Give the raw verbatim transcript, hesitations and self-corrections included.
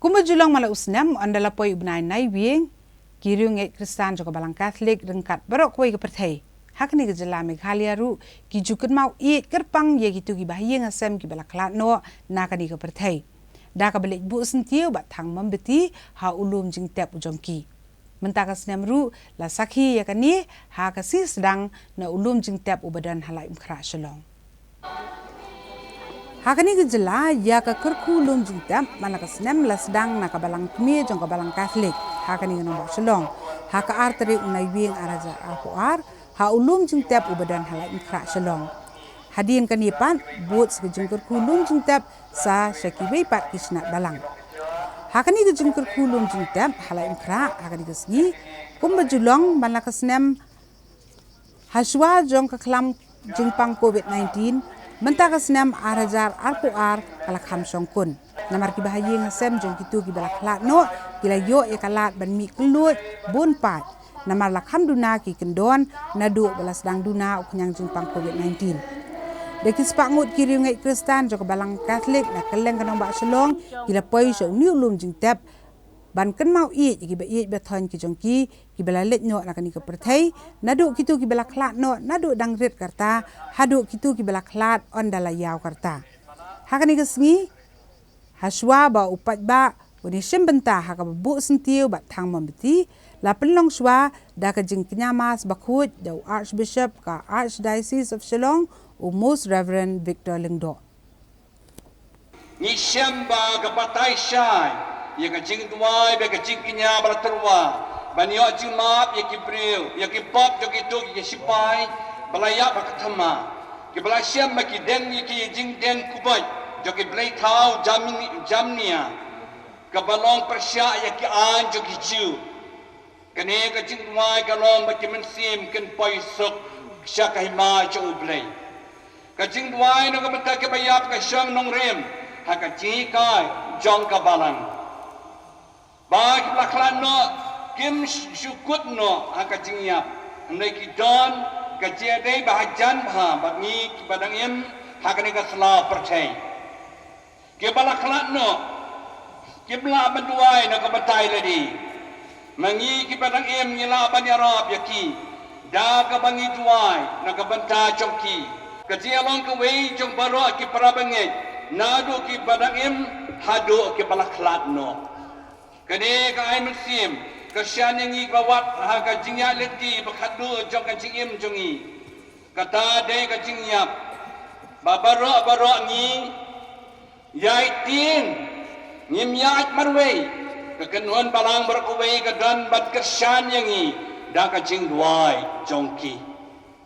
Kumba ju long man la u snem, ynda la poi u bnai Naiwieng, ki riewngeit Khristan jong ka Balang Katholik ryngkat baroh kawei ka pyrthei ha kane ka jylla Meghalaya ruh ki ju kynmaw ïeit kyrpang ïa kito kiba ha ïing ha sem kiba la khlad noh na kane ka pyrthei da kaba leit buh syntiew bad thang mombati ha u lum jingtep u jong ki. Mynta ka snem ruh la sakhi ïa kane ha ka sngi sdang na u lum jingtep uba don ha Laitumkhrah, Shillong. Ha kane ka jylla, ïa ka kyrkhu lum jingtep man la ka snem la sdang na ka Balang Kmie jong ka Balang Katholik ha kane ka nongbah Shillong ha ka ar tarik u Naiwieng ar hajar arphew ar ha u lum jingtep uba don ha Laitumkhrah, Shillong. Hadien kane pat, bud sa ka jingkyrkhu lum jingtep sa sha kiwei pat ki shnat balang. Ha kane ka jingkyrkhu lum jingtep ha Laitumkhrah ha kane ka sngi, kumba ju long man la ka snem, ha shuwa jong ka khlam jingpang covid nineteen, mynta ka snem ar hajar arphew ar ka la kham shongkun. Namar kiba ha ïing ha sem jong kito kiba la khlad noh ki la ïoh ïa ka lad ban mih kylluid bun pat namar la kham duna ki kyndon naduh ba la sdang duna u khñiang jingpang covid nineteen. Da ki spah ngut ki riewngeit Khristan jong ka Balang Katholik na kylleng ka nongbah Shillong ki la poi sha une u lum jingtep ban kynmaw ïeit ïa kiba ïeit ba thoiñ ki jong ki kiba la leit noh na kane ka pyrthei, naduh kito kiba la khlad noh naduh dang rit ka rta haduh kito kiba la khlad ynda la ïaw ka rta. Ha kane ka sngi, ha shuwa ba u paidbah un ïashim bynta ha kaba buh syntiew bad thang mombati, la pynlong shuwa da ka jingkñia Mass bakhuid da u Archbishop ka Archdiocese of Shillong, u Most Reverend Victor Lyngdoh. Ngi shem ba ka batai shai ïa ka jingduwai bad ka jingkñia ba la tyrwa ban ïoh jingmap ïa ki briew, ïa ki pop jong kito ki shipai ba la ïap ha ka thma, kiba la shem ba ki deng ïa ki jingdeng kubait jong ki blei thaw Jamni-, Jamnia, kaba long pyrshah ïa ki aiñ jong ki Jiw. Kane ka jingduwai ka long ba ki mynsiem kin poi suk sha ka hima jong U Blei. Ka jingduwai na ka bynta kiba ïap ka shong nongrim ha ka jinghikai jong ka Balang. Ba kiba la khlad noh kim sh-, shu kut noh ha ka jingïap, hynrei ki don ka jingïadei ba hajan bha bad ngi kiba dang im ha kane ka sla pyrthei. Kiba la khlad noh kim lah ban duwai na ka bynta ïa lade. Ma ngi kiba dang im ngi lah ban ïarap ïa ki da kaba ngi duwai na ka bynta jong ki. Ka jingïalong kawei jong baroh ki para bangeit, naduh kiba dang im haduh kiba la khlad noh. Kane ka ai mynsiem kyrshan ïa ngi ba wat ha ka jingïaid lynti ba khatduh jong ka jingim jong ngi. Kata dei ka jingïap ba baroh baroh ngi ïaid tieng, ngim ïaid marwei. Ka kynhun balang baroh kawei ka don ban kyrshan ïa ngi da ka jingduwai jong ki.